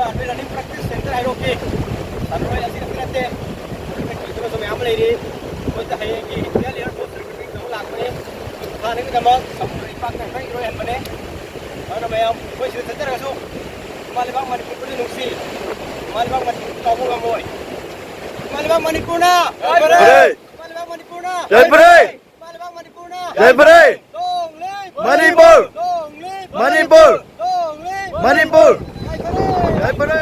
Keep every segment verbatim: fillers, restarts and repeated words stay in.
ꯑꯩꯈꯣꯏ running practice centre ꯍꯥꯏꯗꯣꯛꯀꯦ꯫ ꯁꯥꯟꯅꯔꯣꯏ ꯑꯁꯤ ꯈꯛꯇ ꯅꯠꯇꯦ, ꯑꯩꯈꯣꯏ ꯃꯌꯥꯝ ꯑꯃ ꯂꯩꯔꯤ꯫ ꯑꯩꯈꯣꯏꯗ ꯍꯌꯦꯡꯒꯤ Indian Air Force recruitment ꯇꯧꯕ ꯂꯥꯛꯄꯅꯤ꯫ ꯊꯥꯅꯕꯒꯤꯗꯃꯛ ꯁꯃꯨꯗ꯭ꯔ ꯏꯄꯥꯛꯇ ꯈꯔ ꯏꯔꯣꯏꯍꯟꯕꯅꯦ꯫ ꯑꯗꯨꯅ ꯃꯌꯥꯝ ꯑꯩꯈꯣꯏ ꯁꯤꯗ ꯆꯠꯆꯔꯒꯁꯨ ꯏꯃꯥ ꯂꯩꯕꯥꯛ ꯃꯅꯤꯄꯨꯔꯕꯨꯗꯤ ꯅꯨꯡꯁꯤ, ꯏꯃꯥ ꯂꯩꯕꯥꯛ ꯃꯅꯤꯄꯨꯔ ꯀꯥꯎꯕ ꯉꯝꯃꯣꯏ꯫ ꯏꯃꯥ ꯂꯩꯕꯥꯛ ꯃꯅꯤꯄꯨꯔꯅ ꯌꯥꯏꯐꯔꯦ! ꯏꯃꯥ ꯂꯩꯕꯥꯛ ꯃꯅꯤꯄꯨꯔꯅ ꯌꯥꯏꯐꯔꯦ! ꯏꯃꯥ ꯂꯩꯕꯥꯛ ꯃꯅꯤꯄꯨꯔꯅ ꯌꯥꯏꯐꯔꯦ! Long live Manipur! Long live Manipur! Long live Manipur! ꯌꯥꯏꯐꯔꯦ! ꯌꯥꯏꯐꯔꯦ!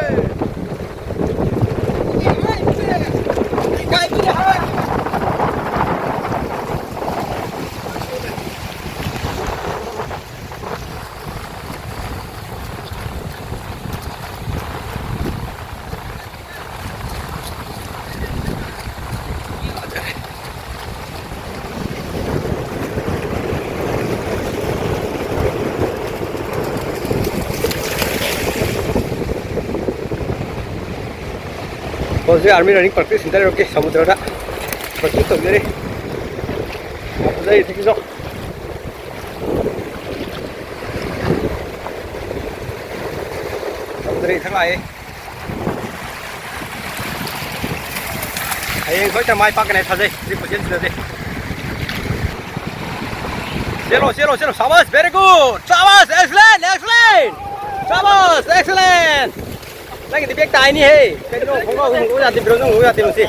ꯍꯧꯖꯤꯛ army running practice centre ꯌꯧꯔꯛꯀꯦ, ꯁꯃꯨꯗ꯭ꯔꯗ practice ꯇꯧꯖꯔꯤ꯫ ꯌꯥꯝ ꯐꯖꯩ ꯁꯤꯒꯤꯁꯨ꯫ ꯁꯃꯨꯗ꯭ꯔ ꯏꯊꯛ ꯂꯥꯛꯑꯦ꯫ ꯍꯌꯦꯡ ꯁꯣꯏꯗꯅ ꯃꯥꯏ ꯄꯥꯛꯀꯅꯤ ꯊꯥꯖꯩ ꯍꯧꯖꯤꯛ ꯈꯣꯟꯖꯦꯜꯁꯤꯗꯗꯤ꯫ ꯆꯦꯜꯂꯣ, ꯆꯦꯜꯂꯣ, ꯆꯦꯜꯂꯣ꯫ ꯁꯥꯕꯥꯁ, very good. ꯁꯥꯕꯥꯁ, excellent, excellent. ꯁꯥꯕꯥꯁ, excellent. ꯅꯪꯒꯤꯗꯤ back ꯇꯥꯏꯅꯤꯍꯦ꯫ ꯀꯩꯅꯣ, ꯈꯣꯡꯒ꯭ꯔꯥꯎ ꯍꯣꯡꯗꯣꯛ ꯌꯥꯗꯦ, ꯐꯤꯔꯣꯟ ꯍꯣꯡꯗꯣꯛ ꯌꯥꯗꯦ ꯃꯁꯤ꯫